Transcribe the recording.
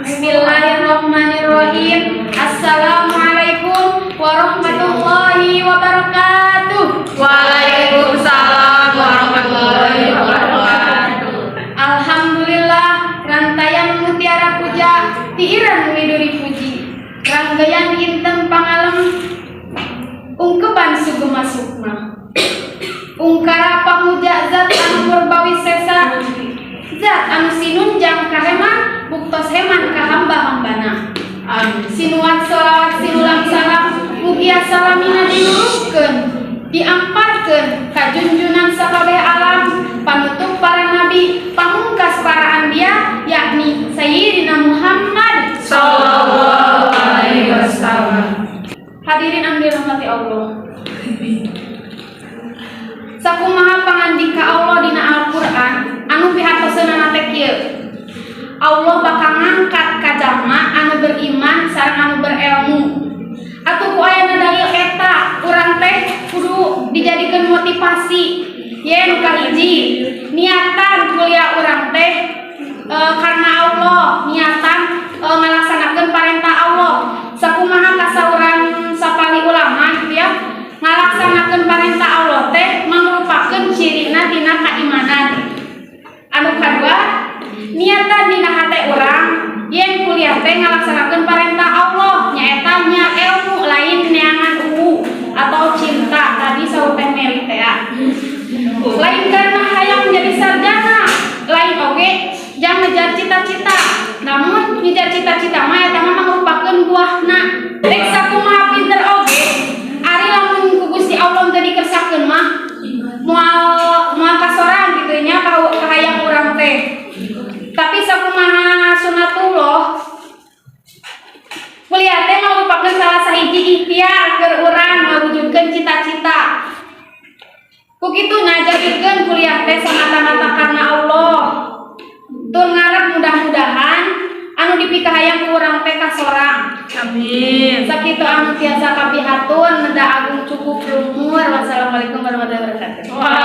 Bismillahirrahmanirrahim. Assalamualaikum warahmatullahi wabarakatuh. Waalaikumsalam warahmatullahi wabarakatuh. Alhamdulillah, rantaian mutiara puja tiiran widuri puji. Ranggayan inten pangalem ungkeban sugema sukma. Ungkara pamuja zat anu purbawisesa, zat anu sinunjang kaheman buktos heman ka hamba-hambana. Amin. Sinuwat sholawat sinulang salam mugia salamina diluruskeun, diamparkeun ka junjunan sakabeh alam, panutup para nabi, pamungkas para anbiya, yakni Sayyidina Muhammad Sallallahu alaihi wasallam. Hadirin anu dirahmati Allah, sakumaha pangandika Allah dina Al-Qur'an anu pihatoseunana teh kieu: Allah bakal ngangkat ka jalma anu beriman sareng anu berilmu. Atuh ku ayana dalil eta, urang teh kudu dijadikeun motivasi. Ye, nu kahiji, niatan kuliah urang teh karena Allah, niatan ngalaksanakeun parentah Allah. Sakumaha kasauran sapali ulama gitu ya, ngalaksanakeun parentah Allah teh mangrupakeun cirina tina kaimanan. Anu kadua, niatan dina hate urang yen kuliah teh ngalaksanakeun parentah Allah, nyaeta nya ilmu, lain neangan uwu atau cinta tadi saur Teh Meli teh ya. Lain karena hayang menjadi sarjana, lain oge jangan ngejar cita-cita, namun ngejar cita-cita mah eta mah merupakeun buahna. Rek sakumaha pinter oge, ari lamun ku Gusti Allah teu dikersakeun mah moal moal kasorang gitu nya kahayang urang teh. Tapi sakumaha sunatullah, kuliah teh merupakan salah sahiji ikhtiar keur urang ngawujudkeun cita-cita. Ku kituna, jadikeun kuliah teh semata-mata karena Allah. Tur ngarep mudah-mudahan anu dipikahayang ku urang teh kasorang. Amin. Sakitu anu tiasa kapihatur, neda agung cukup lumur. Wassalamualaikum warahmatullahi wabarakatuh. Wah.